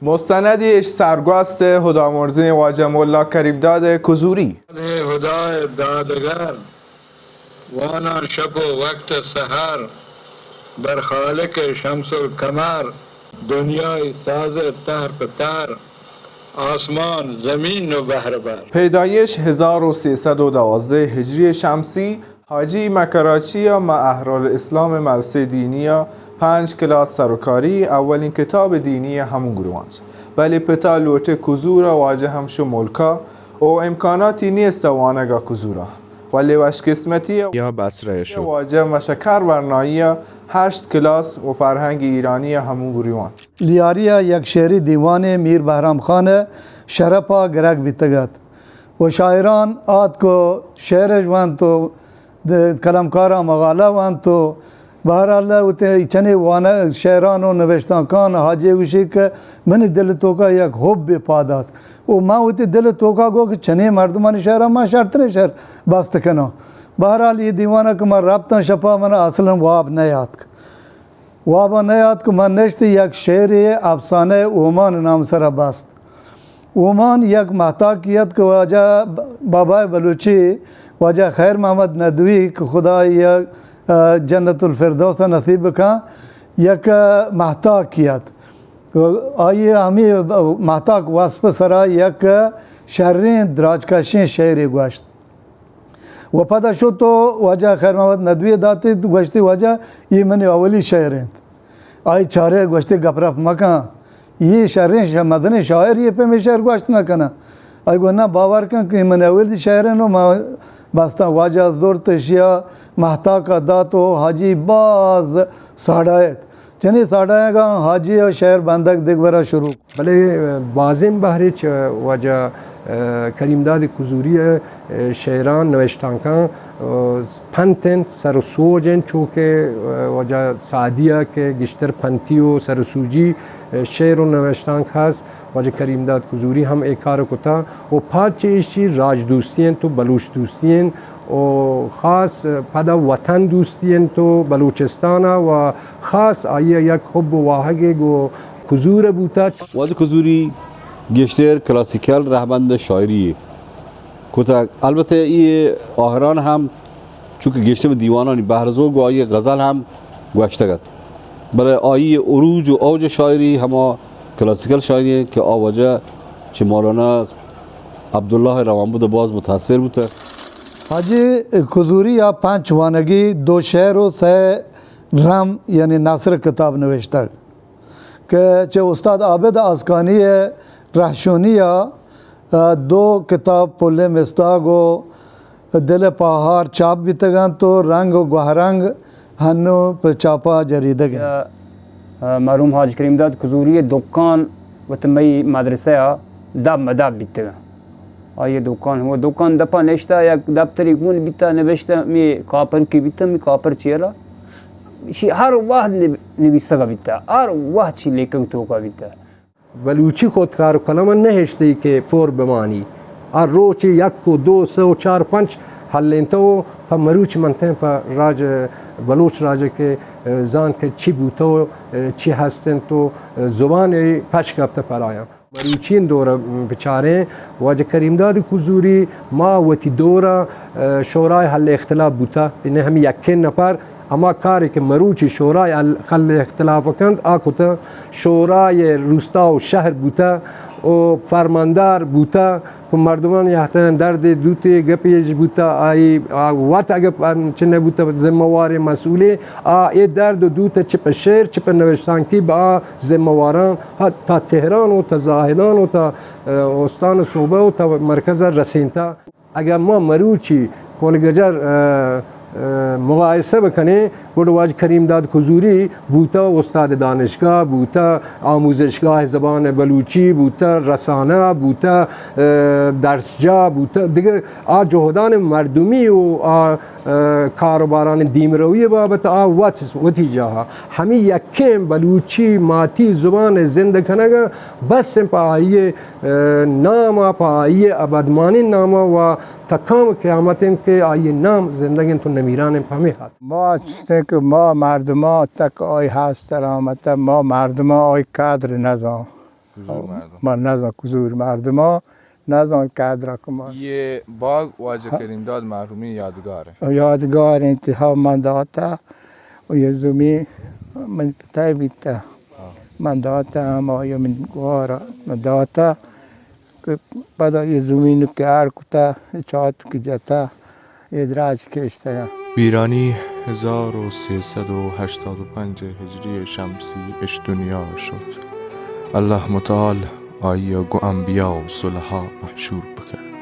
مستندی اش سرگوست ہدامرزیں واجہ ملا کریم داد کزوری۔ ہدائے دادگر، واناں شپ و وقت سحر، بر خالق شمس القمر، دنیای ساز تہر پہ تہر، آسمان زمین و بہر بہر۔ پیدایش ہزار و سیصد و دوازدہ ہجری شمسی، حاجی ماں کراچی ء ماں اہرال اسلام مدرسہ دینی ء پنچ کلاس سروکاری اولین کتاب دینی ء ہمون گروانت، بلے پتا لوٹے کزور ء واجہ ہمشو ملکا او امکاناتی نیست ء وانگ ء کزور ء، ولی وش قسمتی ء یا بصرہ ء شو۔ واجہ مشکر ورنائی ء ہشت کلاس و فرہنگ ایرانی ء ہمون گروانت۔ لیاری ء یک شعری دیوانے میر بہرام خان ء شرپ ء گرگ بیتگ ات و شاعران آتک و شعرش ونت و د-، قلمکاراں مغالہ ونت و بہرحال وتی چنی وانہ شعران و نوشتانکان حاجی گوشی کہ منی دل توکا یک حب پاد آت و من وتی دل توکا گو کہ چنی مردمانی شعران من شرترین شعر بست کناں۔ بہرحال یہ دیوانہ کہ من رپتاں شپا من اصلاً واب نیاتک۔ وابا نیاتک، من نشت یک شعرے افسانہ اومان نام سرا بست۔ اومان یک مہتاکی ات کہ واجہ بابائے بلوچی، واجہ خیر محمد ندوی کہ خدا آئی ء جنت الفردوس نصیب بکن، یک مہتاکی ات۔ آئی ء ہمے مہتاک وصف سرا یک شریں دراجکشیں شعرے گوشت۔ و پدا شت و واجہ خیر محمد ندوی داتی، گوشتی، واجہ، یہ منی اولی شعر انت۔ آئی چارے گوشتی، گپ رپ مکن، یہ شریں ش-، مزنیں شاعر یہ پہ میں شعر گوشت نہ کنا۔ آئی گو، نہ، باور کن کہ یہ منی اولی شعر انت و ما بستاں۔ واجہ زرت اشیا مہتاکا دات و حاجی باز ساڑایت۔ چنی ساڑایگاں حاجی ء شعر بندگ دگبرا شروع۔ بلے بازیں بہرے چہ واجہ، ء، کریم داد کزوری ء شعران نوشتانکاں، ء، پنت انت، سر و سوج انت، چو کہ، ء، واجہ سعدی ء کہ گشتر پنتی و سر و سوجی، ء، شعر و نوشتانک ہست، واجہ کریم داد کزوری ہم اے کار کتا و پاد چہ ایشی راج دوستی انت و بلوچ دوستی انت و خاص پدا وطن دوستی انت و بلوچستان ء و خاص آئی ء یک حب و واہگے گوں کزور ء بوتگ۔ واجہ کزوری گیشتر کلاسیکل رہبند شاعری کتگ، البتہ اے آہران ہم چونکہ گیشتر دیوانانی بہرزو گوں آئی ء غزل ہم گوشتگ ات، بلے آئی ء عروج و اوج شاعری ہما کلاسیکل شاعری انت کہ آ واجہ چہ مولانا عبداللہ روانبد ء باز متاثر بوتگ۔ حاجی کزوری ء پنچ وانگی، دو شعر و سئے رم یعنی نثر کتاب نوشتگ کہ چہ استاد عابد آسکانی ء رہشونی ء دو کتاب پلیں مستاگ و دل پاہار چاپ بیتگ انت و رنگ و گوہرنگ ہنو پہ چاپا جریدگ انت۔ مرحوم حاج کریم داد کزوری ء دکان وت مئی مدرسہ ء دپ مدپ بیتگ انت۔ آئی ء دکان، ہمو دکان دپا نشتہ، یک دپترے گون بیتہ، نبشتہ، می کاپر کی بیتہ، می کاپر چیرا۔ شی ہر وہد نب-، نبیسگا بیتہ، ہر وہد شی لیکگ توکا بیتہ۔ بلوچی خود سر و قلم نہشتی کہ پر بمانی۔ ہر روچ یک و دو، سہ و چار، پنچ ہلینتو پہ مروچ منتیں پہ راج، بلوچ راج کہ زان کہ چی بوتو، چی ہستن تو زبان پش کپتہ پرایا۔ مروچی دور بچاریں، واجہ کریم داد کزوری ما وتی دورا، ء، شورای حل اختلاف بوتا، یعنی ہم یکین نفر ہما کارے کہ مروچی شورای حل، حل اختلاف کنت، آ کتا شورای روستا و شہر بوتا و فرماندار بوتا، کہ مردمان یہتن درد دوتے گپیش بوتا، آئی، آ، وت اگہ انچہ نبوتا ذمہ وار مسئولے، آ، اے درد و دوت چہ پہ شعر، چہ پہ نوشتانکی با ذمہ واران تا تہران و تا زاہدان و تا، ء، استان صوبہ و تا مرکز رسینتا۔ اگر ما مروچی کولگجر، ء، ء، مقایسہ بکنیں، گڑا واجہ کریم داد کزوری بوتا استاد دانشگاہ، بوتا آموزشگاہ زبان بلوچی، بوتا رسانہ، بوتا، ء، درسجاہ، بوتا دگہ آ جہدان مردمی و آ ء، کاروبارانی دیمروی بابت آ وت، وتی جاہا ہمی یکیں بلوچی ماتی زبان زند کنگ بس پہ آئی ء، ء، نام ء، پہ آئی ء ابدمانی نام ء و تا کام قیامت انت کہ آئی نام زندگ انت و نمیران انت پہ ہمیں خاطر۔ ما چتے کہ ما مردمان تک آئی ہست سلامت، ما مردمان آئی قدر نزان۔ کزور مردم. من نزان کزور مردم ها، نزان قدر کما. یہ باغ واجہ کریم داد مرحومی یادگار ہے. یادگار انت، ہا من داتا و یہ زمین من پتہ بیتا. من داتا ہم آیا من گوارا من داتا کہ پدا یہ زمین کہ اڑ کتا، چات کہ جتا، یہ دراج کشتا. پیرانی هزار و سیصد و هشتاد و پنج هجری شمسی اش دنیا شد. الله متعال آئی گو انبیا و صلحا محشور بکرد.